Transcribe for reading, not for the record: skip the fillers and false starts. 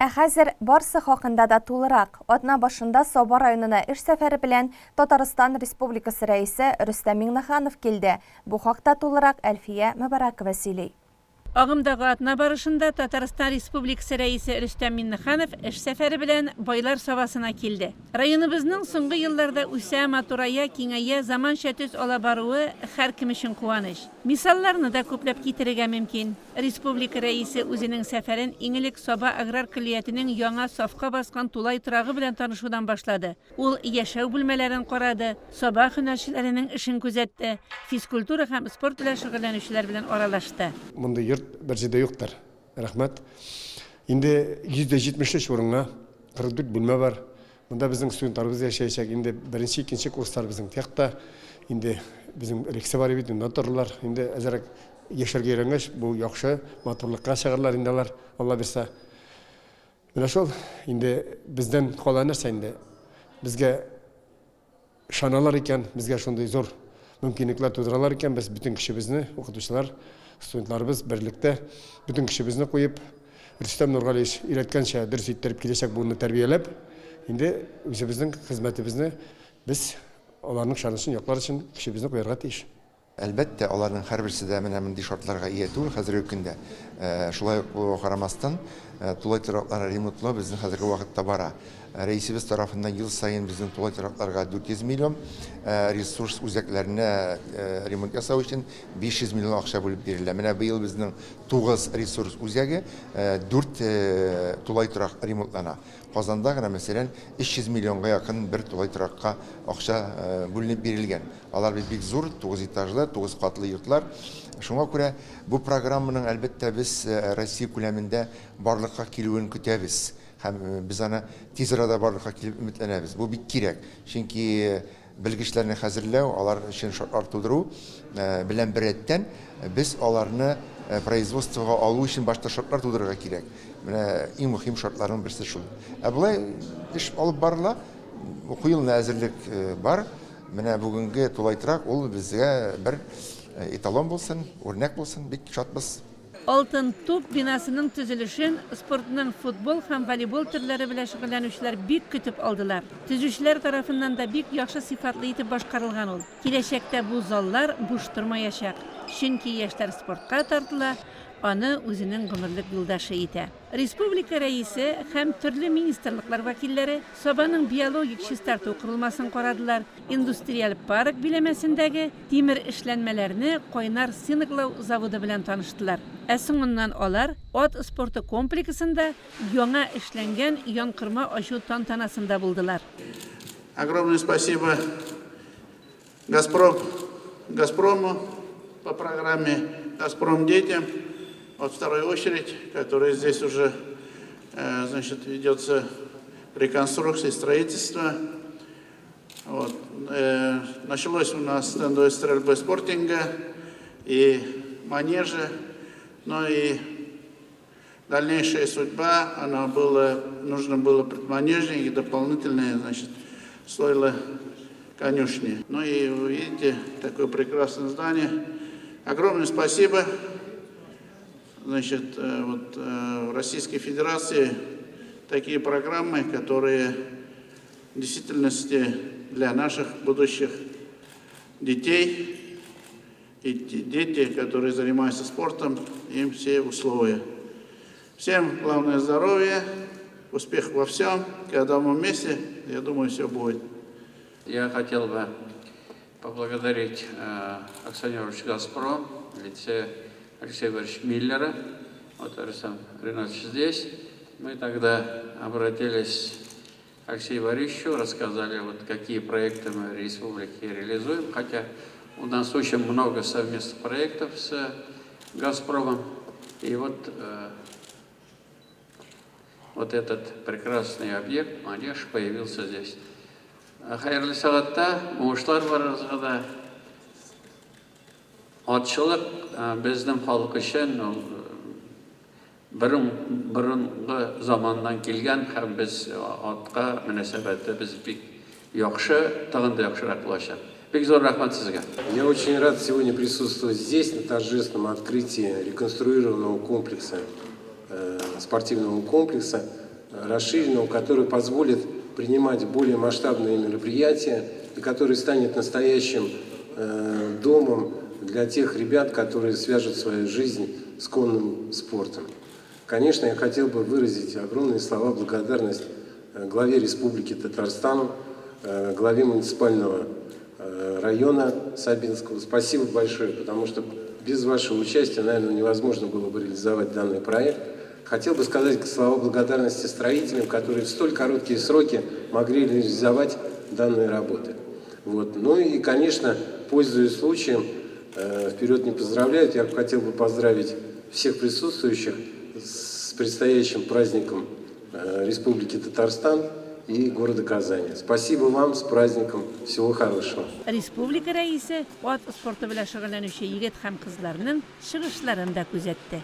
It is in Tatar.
Ә хәзер барсы хакында да тулырак. Атна башында Саба районына эш сәфәре белән Татарстан Республикасы Рәисе Рөстәм Миңнеханов килде. Бу хакта тулырак Әлфия Мөбарәкова сөйли. Агымдагы атна барышында Татарстан Республикасы Рәисе Рөстәм Миңнеханов эш сәфәре белән Байлар Сабасына килде. Районыбызның соңгы елларда үсә, матурая, киңәя, заманча төс ала баруы һәркем өчен куаныч. Мисалларны да күпләп китерергә мөмкин. Республика Рәисе үзенең сәфәрен иң элек Саба аграр көллиятенең яңа сафка баскан тулай торагы белән танышудан башлады. Ул яшәү бүлмәләрен карады, Саба һөнәрчеләренең эшен күзәтте, физкультура һәм спорт белән шөгыльләнүчеләр белән аралашты. Мондый йорт бер җирдә юктыр. Рәхмәт. Инде 173 урынга 44 бүлмә бар. Монда безнең студентларыбыз яшәячәк. Инде беренче, икенче курслар безнең техта. Инде безнең лекция бар бит, монда торырлар. Инде әзерәк яшәргә өйрәнгәч, бу яхшы, матурлыкка чыгарлар инде алар, Алла бирсә. Менә шул, инде бездән кала нәрсә инде? Безгә ышаналар икән, безгә шундый зур мөмкинлекләр тудыралар икән, без бөтен көчебезне, укытучылар, студентларыбыз берлектә бөтен көчебезне куеп, Рөстәм Нургалиевич өйрәткәнчә дөрес иттереп киләчәк буынны тәрбияләп, инде үзебезнең хезмәтебезне без аларның ышанычын яклар өчен көчебезне куярга тиеш. Әлбәттә, аларның һәрберсе дә менә мондый шартларга ия түгел хәзерге көндә. Шулай ук булуга карамастан, тулай торакларны ремонтлау безнең хәзерге вакытта бара. Рәисебез тарафыннан ел саен безнең тулай торакларга 400 миллион, ресурс үзәкләренә ремонт ясау өчен 500 миллион акча бүлеп бирелә. Менә быел безнең 9 ресурс үзәге, 4 тулай торак ремонтлана. Казанда гына, мәсәлән, 300 миллионга якын бер тулай торакка акча бүленеп бирелгән. Алар бит бик зур, тугыз этажлы, тугыз катлы йортлар. Шуңа күрә бу программаның, әлбәттә, без Россия күләмендә барлыкка килүен көтәбез. Һәм без аны тиз арада барлыкка килеп өметләнәбез. Бу бик кирәк. Чөнки белгечләрне хәзерләү, алар өчен шартлар тудыру белән беррәттән, без аларны производствога алу өчен башта шартлар тудырырга кирәк. Менә иң мөһим шартларның берсе шул. Ә болай эш алып барыла, уку елына әзерлек бар. Менә бүгенге тулай торак ул безгә бер эталон булсын, үрнәк булсын, бик шатбыз. Алтын туп бинасының төзелешен спортның футбол һәм волейбол төрләре белән шөгыльләнүчеләр бик көтеп алдылар. Төзүчеләр тарафыннан да бик яхшы сыйфатлы итеп башкарылган ул. Киләчәктә бу заллар буш тормаячак, чөнки яшьләр спортка тартыла, аны үзенең гомерлек юлдашы итә. Республика Рәисе һәм төрле министрлыклар вәкилләре Сабаның биологик чистарту корылмасын карадылар, индустриаль парк биләмәсендәге тимер эшләнмәләрне кайнар цинклау заводы белән таныштылар. Ә соңыннан алар ат спорты комплексында яңа эшләнгән янкорма ачу тантанасында булдылар. Огромное спасибо Газпром, Газпрому по программе «Газпром детям». Вот вторую очередь, которая здесь уже, значит, ведется реконструкция, строительство. Вот. Началось у нас стендовой стрельбы спортинга и манежа, но и дальнейшая судьба, она была, нужно было предманежник и дополнительные, значит, стоило конюшни. Ну и вы видите, такое прекрасное здание. Огромное спасибо. Значит, вот, в Российской Федерации такие программы, которые в действительности для наших будущих детей и дети, которые занимаются спортом, им все условия. Всем главное здоровье, успех во всем. Когда мы вместе, я думаю, все будет. Я хотел бы поблагодарить акционеров «Газпром» в лице Алексея Борисовича Миллера. Вот Александр Ринатович здесь. Мы тогда обратились к Алексею Борисовичу, рассказали, вот какие проекты мы в республике реализуем, хотя у нас очень много совместных проектов с «Газпромом». И вот этот прекрасный объект, манеж, появился здесь. Хәерле сәгатьтә, уңышлар барыгызга да. Атчылык безнең халык өчен ул борынгы заманнан килгән һәм без атка мөнәсәбәтебез бик яхшы, тагын да яхшырак булачак. Бик зур рәхмәт сезгә. Я очень рад сегодня присутствовать здесь на торжественном открытии реконструированного комплекса, спортивного комплекса. расширенного, который позволит принимать более масштабные мероприятия и который станет настоящим э, домом для тех ребят, которые свяжут свою жизнь с конным спортом. Конечно, я хотел бы выразить огромные слова благодарность э, главе Республики Татарстан, э, главе муниципального э, района Сабинского. Спасибо большое, потому что без вашего участия, наверное, невозможно было бы реализовать данный проект. Хотел бы сказать слова благодарности строителям, которые в столь короткие сроки могли реализовать данные работы. Вот. Ну и, конечно, пользуясь случаем, вперед не поздравляют, я хотел бы поздравить всех присутствующих с предстоящим праздником Республики Татарстан и города Казани. Спасибо вам, с праздником, всего хорошего. Республика Рәисе ат спорты белән шөгыльләнүче егет һәм кызларның чыгышларын да күзәтте.